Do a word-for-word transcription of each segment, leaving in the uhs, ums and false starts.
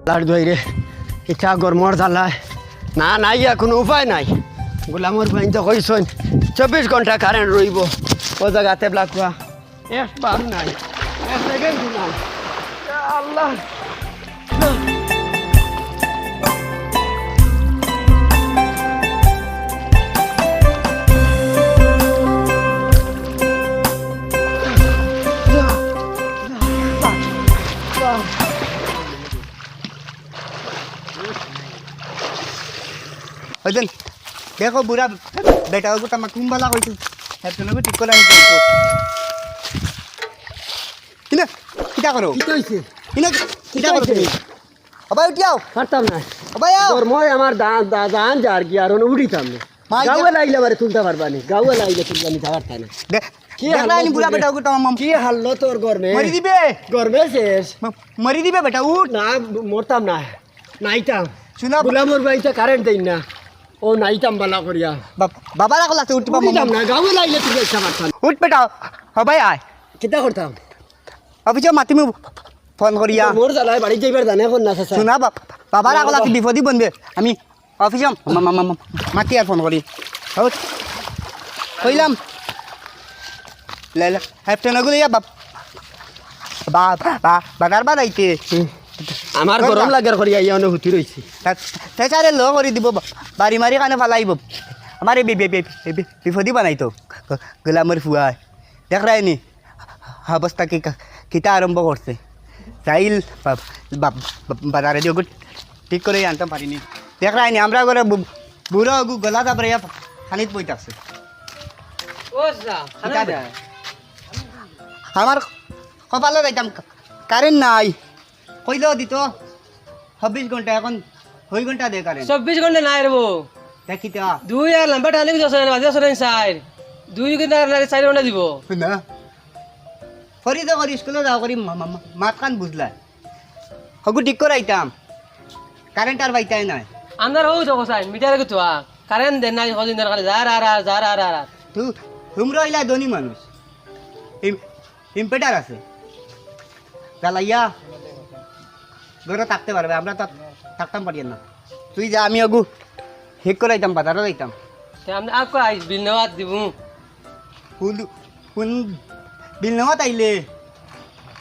আল্লাহর দোয়াই রে, ইতা গরমর জ্বালায়। না, নাই, আর কুনু উপায় নাই। গোলামর ভাইন তো কইছইন, চব্বিশ ঘন্টা কারেন্ট রইবো। ও জাগাত এবলা কুয়া। একবার নাই, এক সেকেন্ড নাই। ইয়া আল্লাহ। ওই দিন দেখো বুড়া বেটা, ওগু তো আমার কুম্বালা কইছে। হ্যাঁ, তুমি ঠিক করে আনি দিছো। কিনা, কিতা করো? কিতা হইছে? কিনা, কিতা কিতা করো হইছে? তুমি? ও ভাই, উঠিয়াও। পারতাম না। ও ভাই, আও। তোর মই আমার দা-, দা-, জান যার কি আর উনো উঠিতাম না। মাই গাওয়া দে- লাইলে আমারে তুলতা পারবা নি। গাওয়া লাইলে তুলবা নি, তা পারতা না। দে-, কি দেখলা হাল্লত নি বুড়া তোর বেটা, রে? ওগু তো আমার মাম- কি হাল্লত তোর গরমে? মরি দিবে। গরমে শেষ। ম-, মরি দিবে বেটা, উঠ। না, মরতাম না। নাইতাম। শুনা, গোলামর ভাইন তো কারেন্ট দেইন না। ও নাইতাম বালা করিয়া। বাপ-, বাবার আগলাতে উঠবা উঠিতাম মামা। না, গাওয়া লাইলে তুলবা ইচ্ছা পারতাম না। উঠ বেটা, ও ভাই আয়। কিতা করতাম? অফিসো মাতিমু ফোন করিয়া। মোর জ্বালায় বাড়িত যাইবার জানে এখন না, চাচা। শুনা বাপ, বাবার আগলাতে বিপদি বনবে। আমি অফিসো মা-, মা-, মা-, মা-, মাতি আর ফোন করি। হউক। কইলাম। লে, লে, হ্যাপটেন ওগুলো ইয়া বাপ-, বা-, বা-, বাজার বানাইতে। আমার গরম লাগের করি আইয়া অনে হুতি রইছি। তা-, তে চারে লো করি দিব, বা-, বাড়ি মারি কানে ফালাইব। আমার এই বি-, বি-, বি-, বি-, বি-, বিপদি বানাইতো। গ-, গোলামর ফুয়ায়। দেখরায়নি? অবস্থা কি কা-, কিতা আরম্ভ করছে? চাইল বা-, বা-, বা-, বাজারে দিয়া ওগু ঠিক করি আনতাম পারিনি। দেখরায়নি, আমরা করে বু-, বুড়া ওগু গলা দাবড়াইয়া পানিত বই থাকছে। ও যা, কিতা খানা বে? যা। আমার কপালো যাইতাম, কা-, কারেন্ট নাই। কইলেও দিত। চব্বিশ ঘন্টা এখন, কয় ঘন্টা দে কারেন্ট? চব্বিশ ঘন্টা নাই রে বউ। দেখি তো। দুই আর লম্বা টানে কিছু আছে না, বাজে আছে না চাইর। দুই ঘন্টা আর চাইর ঘন্টা দিব। না। করি তো করি, স্কুলো যাও করি, মা-, মা-, মা-, মাত কান বুঝলা। হগু ঠিক করাইতাম। কারেন্ট আর পাইতাই নাই। আন্দার হউ তো কসাই, মিটারে তো আ। কারেন্ট দেন নাই, কদিন ধরে খালি যার আর আর, যার আর আর। তু-, তুমরা অইলা ধনী মানুষ। ইম-, ইনভার্টার আছে। জ্বালাইয়া ঘরো থাকতে পারবে, আমরা তো আর থাকতাম পারি না। তুই যা, আমি ওগু ঠিক করাইতাম, বাজারো যাইতাম। তে আমরা আকো আইস বিল নেওয়াত দিবু। হুন, হুন, বিল নেওয়াত আইলে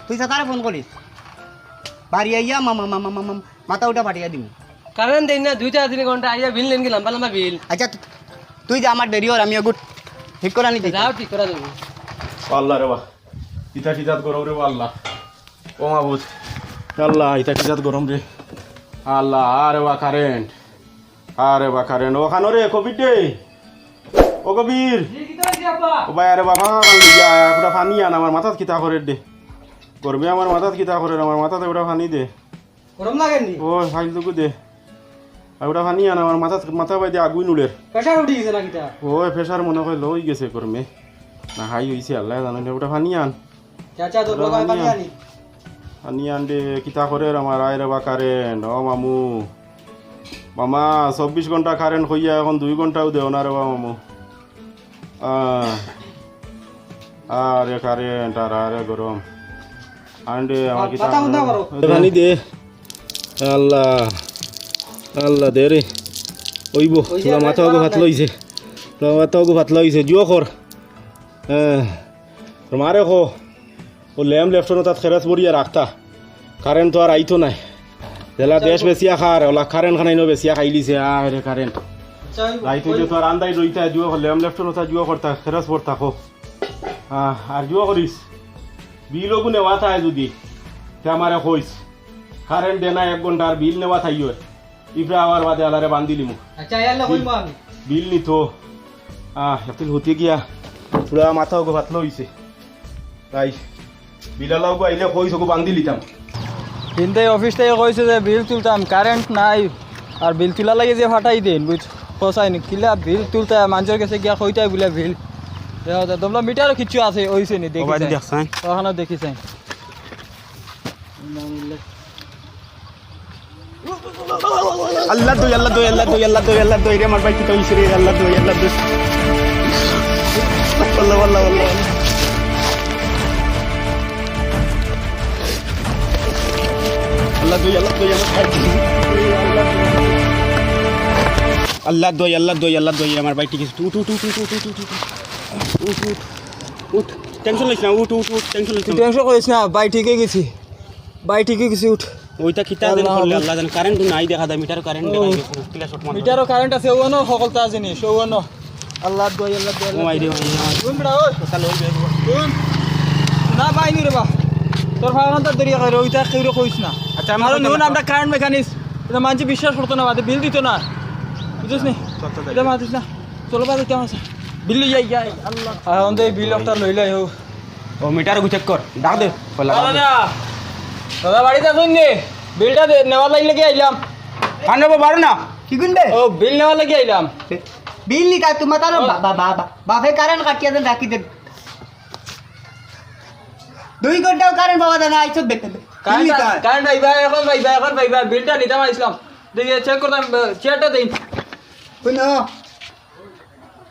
তুই সাতারে ফোন করিস। বাড়ি আইয়া মা-, মা-, মা-, মা-, মা-, মাথা উঠা ফাটিয়া দিমু। কারেন্ট দেন না, দুই চার তিন ঘন্টা আইয়া বিল নেন কি লম্বা লম্বা বিল। আচ্ছা, তু-, তুই যা, আমার দেরি অর, আমি ওগু ঠিক করানি দিতাম। যাও, ঠিক করা দেবো। আল্লাহ রে বা, ইতা কি জাত গরম রে বা আল্লাহ। ও মাবুদ, আল্লাহ, ইতা কি জাত গরম রে। আল্লাহ, আরে বা কারেন্ট, আরে বা কারেন্ট। ও খানো রে, কবির দে। ও কবির। জি, কিতা অইছে আব্বা? ও ভাই, আরে বাবা, কান লইয়া আয়, পুরা পানি আন, আমার মাথাত কিতা করের দে। গরমে আমার মাথাত কিতা করের, আমার মাথাত পুরা পানি দে। গরম লাগের নি? ও, ফাইল টুকু দে। আর ওটা পানি আন, আমার মাথা, মাথা বাইদে আগুইন উড়ের। প্রেশার উঠি গেছে না কিতা? ও, প্রেশার মনে হয় লো অই গেছে গরমে। না হাই অইছে, আল্লায় জানইন। ওটা পানি আন। চাচা, তোর ওটা বাবা পানি পানি আন। আনি। পানি আন দে, কিতা করের আমার, আয় রে বা কারেন্ট, ও মামু। মামা, চব্বিশ ঘন্টা কারেন্ট কইয়া এখন দুই ঘন্টাও দেও না রে বা মামু। আহ, আরে কারেন্ট আর আরে গরম। আন দে, আমার কিতা পাতা বন্ধ করো। পানি দে। আল্লাহ, আল্লাহ দে রে। অইবো, অইছে, তোর মাথা অগু ফাতলা অইছে। তোর মাথা অগু ফাতলা অইছে, জুয়া কর। হ্যাঁ, তোর মারে কো, ও ল্যাম্প লেফটন তাত খেরাস ভরিয়া রাখতা। কারেন্ট তো আর আইতো নায়। যেলা দেশ বেচিয়া খার, ওলা কারেন্ট খানাইনও বেচিয়া খাইলিছে, আয় রে কারেন্ট। আচ্ছা, ওই রাইত অইলে তো আর আন্দাই রইতা, জুয়া করলে, আমি লেফট নতা জুয়া করতা, খেরাস পড়তা, খো। আহ, আর জুয়া করিস। বিল ওগু নেওয়া থায় যদি, তে আমারে কইস। কারেন্ট দেনা এক ঘন্টা আর বিল নেওয়া থাইও। ইফরা আওয়ার বাদে আলারে বান্দিলিমু। আচ্ছা, ইয়াল্লা কইমু আমি। বিল নিতো। আহ, একটু হতে গিয়া, পুরা মাথা ওগো ফাতলা অইছে। তাই বিল আলা ওগো আইলে কইস ওগো বান্দিলিতাম। কিন্তু এই অফিস থাকি কইছে যে বিল তুলতাম, কারেন্ট নাই, আর বিল তুলার লাগি যে ফাটাই দেইন, বুঝ, কসাই নি, কিলা বিল তুলতা, মানষর গেছে গিয়া কইতাই বুলে বিল। দমলা মিটারও কিচ্ছু আছে, অইছে নি, দেখি ও ভাই, চাই। দেখ চাই। ওখানে দেখি চাই। আল্লাহ দই, আল্লাহ দই, আল্লাহ দই, আল্লাহ দই, আল্লাহ দই রে, আমার ভাই কিতা অইছে রে, আল্লাহ দই, আল্লাহ দই। আল্লাহ, আল্লাহ, আল্লাহ। আল্লাহ দোয়াই, আল্লাহ দোয়াই, আমার ভাই ঠিক আছে। আল্লাহ দোয়াই, আল্লাহ দোয়াই, আল্লাহ দোয়াই, আমার ভাই ঠিক আছে। উঠ, উঠ, উঠ। উঠ, উঠ, উঠ, উঠ। উঠ, উঠ, উঠ। টেনশন লইস না, উঠ, উঠ, উঠ, টেনশন লইস না। টেনশন করিস না, ভাই ঠিক অই গেছি। ভাই ঠিক অই গেছি, উঠ। ওইটা কিতা যেন আল্লাহ। করলে আল্লাহ জানে। কারেন্ট নাই দেখা যায়, মিটারো কারেন্ট ও। দেখা গেছে না। কিলা শর্ট মারলো। মিটারো কারেন্ট আছে, ওখানো হকলতা জিনিস, ওখানো। আল্লাহ দোয়াই, আল্লাহ দোয়াই, ও মাই রে, আল্লাহ মাই রে, মাই রে। কোন বেটা, ওই? সকাল হইবে। কোন? না, পাইনি রে বা। তোর ফালান তো দেরি করে, ওইটা কেউরে কইস না। আচ্ছা, আমরা কারণ কইতাম নুন না। আমরা কারেন্ট মেকানিক্স, এটা মানছি বিশ্বাস করতো না, বাদে বিল দিত না। বুঝছিস নি? চল, চল, যাই। এটা মাতিস না। চলো, বাদে কেমন আছে? বিল লই যাই, যাই। আল্লাহ। আর আমাদের এই বিল একটা লই লাই হোক। ও, মিটার গু চেক কর, ডাক দে। কইলা, ও, ডাক দে। দাদা। দাদা, বাড়িত আছইন নি? বিলটা দে, নেওয়ার লাগি আইলাম। কান নেবো, বারো না। কি কিনবে? ও, বিল নেওয়ার লাগি আইলাম। বিল নিতা, তোমার তার ও। বা-, বা-, বা-, বা-, বাপে কারেন্ট কাটিয়া দেন, রাখি দেন। দুই ঘন্টাও কারেন্ট পাওয়া যায় না, আইছো বে-, বে-, বে-, বিল কারেন্ট, নিতা। কারেন্ট পাইবা, এখন পাইবা, এখন পাইবা। বিলটা নিতাম আইছিলাম। দেখি, চেক করতাম, চেয়ারটা দেই। শুনো,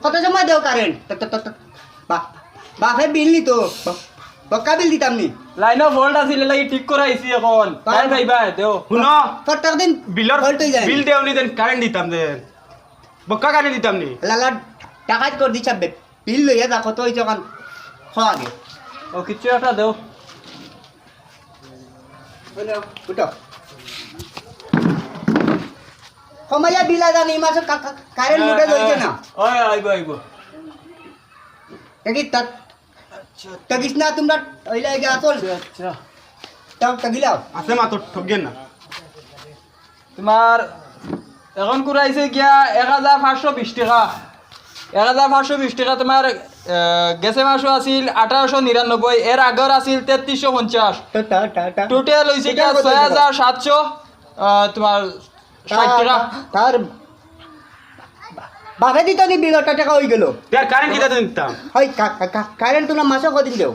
কত সময় দেও কারেন্ট? ত-, ত-, ত-, ত-, বা-, বাপে বিল নিত, ব-, বক্কা বিল দিতাম নি। লাইনও ফল্ট আছিল, এর লাগি ঠিক করাইছি এখন। বা-, কারেন্ট পাইবা, দেও। শুনো, প্রত্যেক দিন বিলর ফল্ট অই যায়। বিল দেও নি দেন, কারেন্ট দিতাম দেন। বক্কা কারেন্ট দিতাম নি। লালা ডাকাত করি দিছা বে-, বিল লইয়া যা, কত অইছে ওখান? খ আগে। ও, কিচ্ছু একটা দেও। উঠো। কমাইয়া বিল আদানি, এই মাসে কা-, কা-, কারেন্ট উঠে লইছে না। ওই, আইবো, আইবো। দেখি তার আচ্ছা। থাকিস না তোমরা, ওই লাগে আসল। আচ্ছা, আচ্ছা। তাও থাকিলাও। আছে মা, তোর ঠকিয়ে না। তোমার এখন কুরাইছে গিয়া এক হাজার পাঁচশো বিশ টাকা। এক হাজার পাঁচশো বিশ টাকা তোমার, আহ, গেছে মাসও আছিল আঠারোশো নিরানব্বই, এর আগর আছিল তেত্রিশশো পঞ্চাশ। তা, তা, তা, তা। টোটাল হইছে গিয়া টোটাল কত ছয় হাজার সাতশো, আহ, তোমার ষাট টাকা। তার বাপে দিত নি বিল, অত টাকা অই গেল। তে আর কারেন্ট কিতা দিতাম? হয়, কা-, কা-, কা-, কারেন্ট তোমরা মাসে কদিন দেও?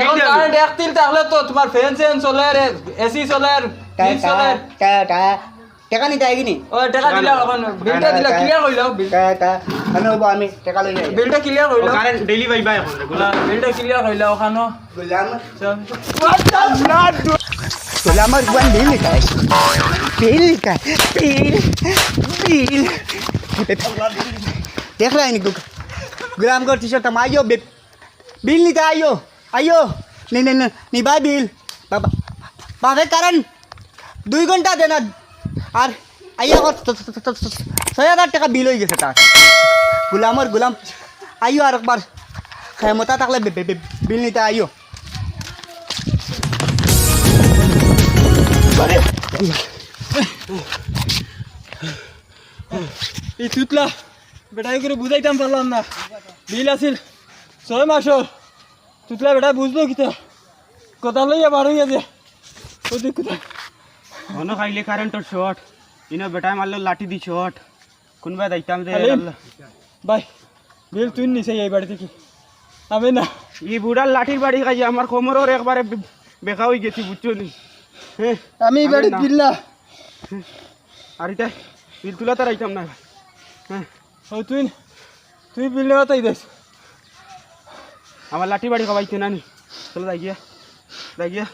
এখন বিল দেও। কারেন্ট এক তিল থাকলে তো তোমার ফ্যান স্যান চলে, এসি চলে, টা-, ফ্রিজ চলে। টা-, টা-, টা-, টাকা নিতে আইগি নি? ও, টাকা দিলা না। এখন, বিলটা দিলা, টা-, ক্লিয়ার কইলাও, বিল। টা-, টা-, আমি হবো, আমি টাকা লই যাই। বিলটা ক্লিয়ার ও, কইলাও। কারেন্ট ডেইলি পাইবা এখন, রেগুলার। হ্যাঁ, বিলটা ক্লিয়ার কইলাও, ওখানো। গোলাম। চল। গোলাম আর গোলাম বিল নিতে আইছে। বিল নিতে আই-, বিল, বিল। দেখলাই নি গো-, গোলাম করছিস তো মাইও বে-, বিল নিতে আইও, আইও। নে, নে, নে, নিবাই বিল। বাবা, বাপে কারেন্ট দুই ঘন্টা দেনা। আর আইয়া কর, ছ-, ছ-, ছ-, ছ-, ছ-, ছয় হাজার টাকা বিল অই গেছে তার। গোলামর গোলাম। আইও আরেকবার। ক্ষমতা থাকলে বে-, বে-, বে-, বিল নিতে আইও। এই তুতলা, বেটাই করে বুঝাইতাম পারলাম না। বিল আছিল ছয় মাসর। তুতলা বেটা বুঝলো কিতা? কথা লইয়া বার হইয়া যে। ওই দেখ কোথায়? মনে খাইলে কারেন্টর শর্ট। ইনো বেটায় মারলো লাঠি দি শর্ট। কোনবায় যাইতাম যে, হালিম, আল্লাহ। ভাই, বিল তুই নিছে এই বাড়ি থাকি। আমি না। ই বুড়ার লাঠির বাড়ি খাইয়া আমার কোমরর একবারে বে-, বেকা অই গেছি, বুঝছো নি? হ্যাঁ, আমি এই আমি বাড়িত না। বিল না। আর ইটা বিল তুলাত আর আইতাম না। হ্যাঁ। ও তুই, তুই বিল নেওয়াত আইছস? আমার লাঠি বাড়ি খাওয়াইতে না নি। চলো যাই গিয়া, যাই গিয়া।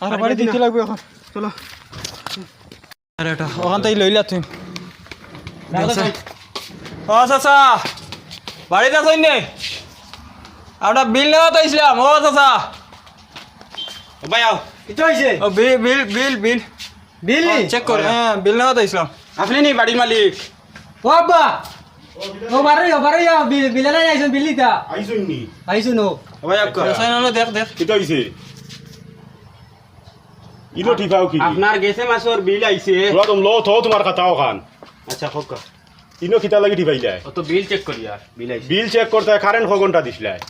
আর বাড়ি বাড়ি যাই দিতে না। লাগবে এখন। চলো। আরে এটা, ওখান থেকে লইলা তুই। ও চাচা, বাড়িত আছইন নি? আমরা বিল নেওয়াত আইছিলাম, ও চাচা। ও ভাই আও। কিতা অইছে? ও বিল, বিল, বিল, বিল। বিল নি? ও, চেক করে, হ্যাঁ, বিল নেওয়াত আইছিলাম। আপনি নি বাড়ির মালিক? ও আব্বা। ও বারো, ও বারো, ইয়া, বিল, বিল নাই আইছইন, বিল নিতা। আইছইন নি? আইছইন ও। ও ভাই, আক্কা। আচ্ছা। দেখ, দেখ। কিতা অইছে? ইনো ঠিকাও কি? আপনার গেছে মাসর বিল আইছে। তোরা তো লো, তো তোমার খাতা ওখান। আচ্ছা, হোক। ইনো কিতা লাগি টিপাইলায়? ও তো বিল চেক করিয়ার, বিল আইছে। বিল চেক করতে কারেন্ট ক ঘন্টা দিছলায়?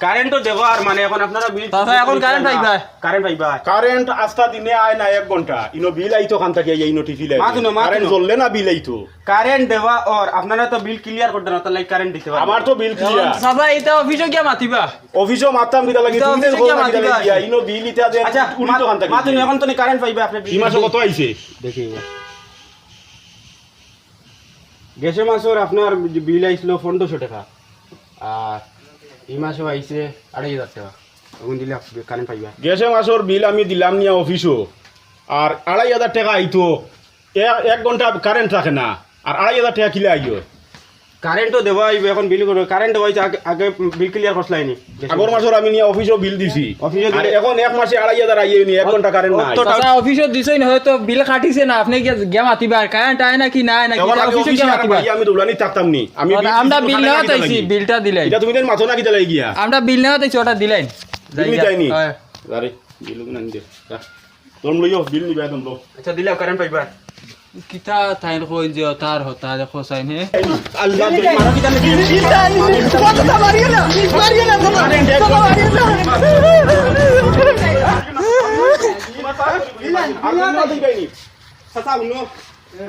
কারেন্ট তো দেবো আর মানে এখন আপনারা বিল চাচা, এখন কারেন্ট পাইবা? কারেন্ট পাইবা। কারেন্ট আস্তা দিনে আয় না এক ঘন্টা। ইনো বিল আইতো খান থাকি, ইনো টিপিলায়। মাতো না, মাতো কারেন্ট না। জ্বললে না বিল আইতো। কারেন্ট দেওয়া ওর, আপনারা তো বিল ক্লিয়ার করতে না, তার লাগি কারেন্ট দিতে পারবেন। আমার তো বিল ক্লিয়ার। চাচা, এটা অফিসো গিয়া মাতিবা। অফিসো মাততাম কিতা লাগি? এটা তুমি অফিসো গিয়া মাতিবা। ইনো বিল ইতা দে, আচ্ছা, উনি তো খান থাকি। মাতো না, এখন তো নি কারেন্ট পাইবা আপনি বিল। ই মাসে কত আইছে? দেখি। গেছে মাসর আপনার বিল আইছিল পনেরোশো টাকা, আর ই মাসও আইছে আড়াই হাজার টাকা। এখন দিলে আপনি কারেন্ট পাইবা। গেছে মাসর বিল আমি দিলাম নিয়া অফিসো, আর আড়াই হাজার টেকা আইতো, এ-, এক ঘন্টা কারেন্ট থাকে না, আর আড়াই হাজার টেকা কিলা আইও? কারেন্ট তো দেওয়া অইবো, এখন বিল করো। কারেন্ট দেওয়া অইছে, আগে, আগে বিল ক্লিয়ার করছলায়নি। আগর মাসর আমি নিয়া অফিসো বিল দিছি। অফিসো আর দিলে এখন এক মাসে আড়াই হাজার আইয়ে নি, এক ঘন্টা কারেন্ট নাই। অতটা চাচা, অফিসো দিছইন, হয়তো বিল কাটিছে না, আপনে গিয়া, গিয়া মাতিবা, কারেন্ট আয় না কি না আয় না কি, এখন তা আমি অফিসো অফিসে গিয়া আর মাতিবা। ভাই, আমি দৌড়ানি থাকতাম নি। আমি আর বিল আমরা দিছি, বিল ওখানে নেওয়াত রাখি আইছি, দিলাম। বিলটা দিলাইন। এটা তুমি তাই মাতো না কিতা লাগি গিয়া? আমরা বিল নেওয়াত আইছি, ওটা দিলাইন। বিল যাইয়া। নিতাই নি? হ্যাঁ। আরে, বিল না নিতে। যা। তোর লইও, বিল নিবা একদম লো। আচ্ছা, দিলাও, কারেন্ট পাইবা। কিতা তাইন কইন যে তার হতা দেখো চাইন, হে? আল্লাহ, মারা কিতা লাগে? আর বিল নেওয়াত আইবায় নি। চাচা, হুনো।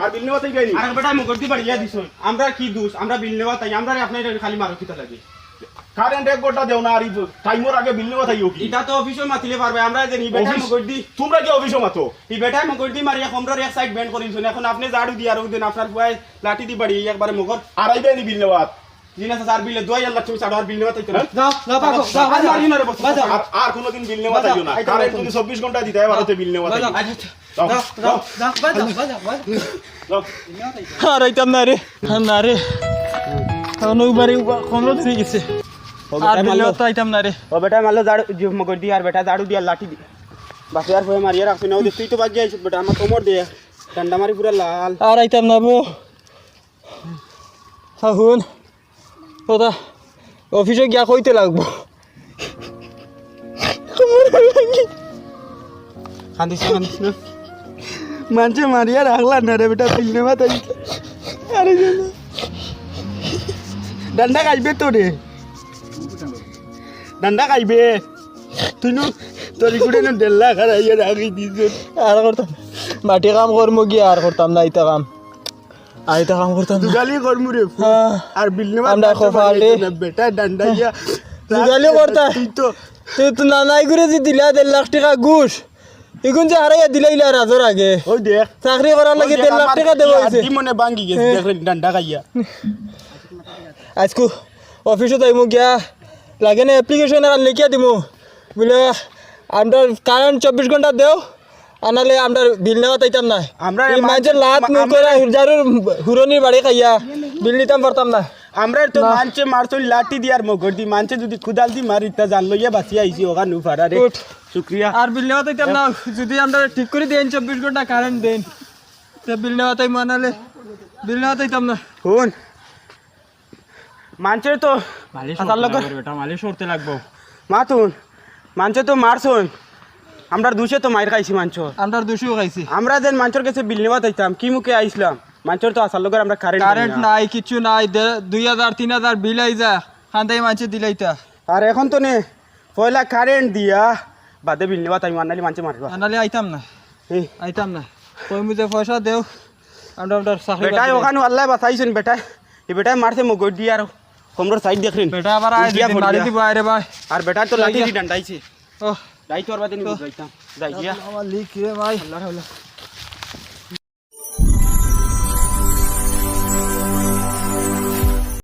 আর বিল নেওয়াত আইবায় নি। আর বেটা, মুখর দি বাড়িয়া দিছো। আমরা কি দোষ? আমরা বিল নেওয়াত আই, আমরা আপনার খালি মারো কিতা লাগে? কারেন্ট এক ঘন্টা দেও না, আর ই টাইমর আগে বিল নেওয়াত আইও কি? ইটা তো অফিসো মাতিলে পারবায়, আমরা জানি, বেটা অফিস? মুখর দি। তোমরা কি অফিসো মাতো? ই বেটায় মুখর দি মারিয়া কমরর এক সাইড বেন্ড করিলছইন। এখন আপনে ঝাড়ু দি আর ওদিন আপনার ফুয়ায় লাঠি দি বাড়ি একবারে মুখর। আর আইবায় নি বিল নেওয়াত? জি না, স্যার, বিলে দুই আল্লাহ তুমি ছাড়ো, আর বিল নেওয়াত আইতো না। যাও, যাও, ভাগো, যাও, আর যাও। মারিও না রে, বস। বাজাও। আর, আর কোনোদিন বিল নেওয়াত বাজাও, আইও না। আইতো না, কারেন্ট আইতো যদি না। চব্বিশ ঘন্টা দিতায় পারো, তে বিল নেওয়াত বাজাও, আইও। আইতো না। যাও, যাও, যাও, যাও, বাজাও, বাজাও। যাও। আর আইতাম না রে, আর না রে। এখন ওবারে কমরো ধরি গেছে। ও বেটা আর বিল মারলো। নেওয়াত আইতাম না রে। ও বেটা মারলো, ঝাড়ু, জি, মুখর দি, আর বেটা ঝাড়ু দি আর লাঠি দি। বাপে আর ফুয়ায় মারিয়া রাখছে না, ওদের তুই তো বাগিয়া আইছিস বেটা, আমার কমর দে। ঠান্ডা মারি পুরা লাল। আর আইতাম না বো। হ্যাঁ, হুন। কথা অফিসো গিয়া কইতে লাগবো। কান্দিস না, কান্দিস না। মানষে মারিয়া রাখলা না রে বেটা, বিল নেওয়াত আইছে। আরে জানো। ডান্ডা খাইবে তো রে। ডান্ডা খাইবে। তুই নু তোর ইগুড়ে নু দেড় লাখ আর আইয়া রাখি দিছ। আর করতাম। মাটি কাম করমু গিয়া আর করতাম না ইতা কাম। আইতা কাম করতাম না। দুগালি করমু রে। হ্যাঁ। আর বিল নেওয়াত আমরা আইতে কপাল পারি রে। না, বেটা ডান্ডা ইয়া। দুগালি করতা। তুই তো। তুই তো না নাই করে যে দিলা দেড় লাখ টেকা ঘুষ। ইগুন যে হারাইয়া দিলাইলা রাজর আগে। ওই দেখ। চাকরি করার লাগি ওই দেখ, দেড় লাখ আমার টেকা দেওয়া কি হইছে। আদি মনে ভাঙ্গি গেছে, হ্যাঁ। দেখ রে, ডান্ডা খাইয়া। আজকু অফিসো যাইমু গিয়া। লাগে না অ্যাপ্লিকেশন আর লেখিয়া দিমু। বুলে, আমরা কারেন্ট চব্বিশ ঘন্টা দেও। আনালে আমরা বিল নেওয়াত আইতাম না। আমরা এই মানষর লাত মুখ করে হুরজারুর হুরনির বাড়ি খাইয়া বিল নিতাম পারতাম না। আমরা তো না। মানষে মারছইন লাঠি দি আর মুখর দি, মানষে যদি কুদাল দি মারি, তা জান লইয়া বাঁচিয়া আইছি, ওখান উফারা রে। উঠ। শুক্রিয়া। আর বিল নেওয়াত আইতাম না, যদি আমরা ঠিক করি দেন চব্বিশ ঘন্টা কারেন্ট দেন, তে বিল নেওয়াত আইমু, আনালে বিল নেওয়াত আইতাম না। হুন, মানষে তো মালিশ আসার করতে লোক লাগবো রে বেটা, মালিশ করতে লাগবো। মাতুন, মানষে তো মারছইন, আমরার দুষে তো মাইর খাইছি মানষর। আমরার দুষেও খাইছি। আমরা যেন মানষর গেছে বিল নেওয়াত আইতাম, কি মুখে আইছলাম? মানষর তো আসার লগে আমরা কারেন্ট কারেন্ট নাই। নাই, কিচ্ছু নাই। দে-, দুই হাজার, তিন হাজার বিল আই যা, খান্দাই মানষে দিলাইতা। আর এখন তো নে, পয়লা কারেন্ট দিয়া, বাদে বিল নেওয়াত আইমু, আনালি মানষে মারিবা। আনালি আইতাম না। এই। আইতাম না। কইমু যে পয়সা দেও, আমরা, আমরা চাকরি বাদ বেটায় দিলাই। ওখানে আল্লাহ বাঁচাইছইন বেটায়। এই বেটায় মারছে মুখর দি আর কমরর সাইড দেখরেন। বেটা আবার আয় উল্টিয়া যদি পড়ি মারি গিয়া। দিব, আয় রে ভাই। আর বেটায় তো লাঠি দি ডান্ডাইছে। ও। যাই তোর বাদে নি তো। বুঝাইতাম। যাই গিয়া। আমার লিক রে ভাই। আল্লাহ, আল্লাহ।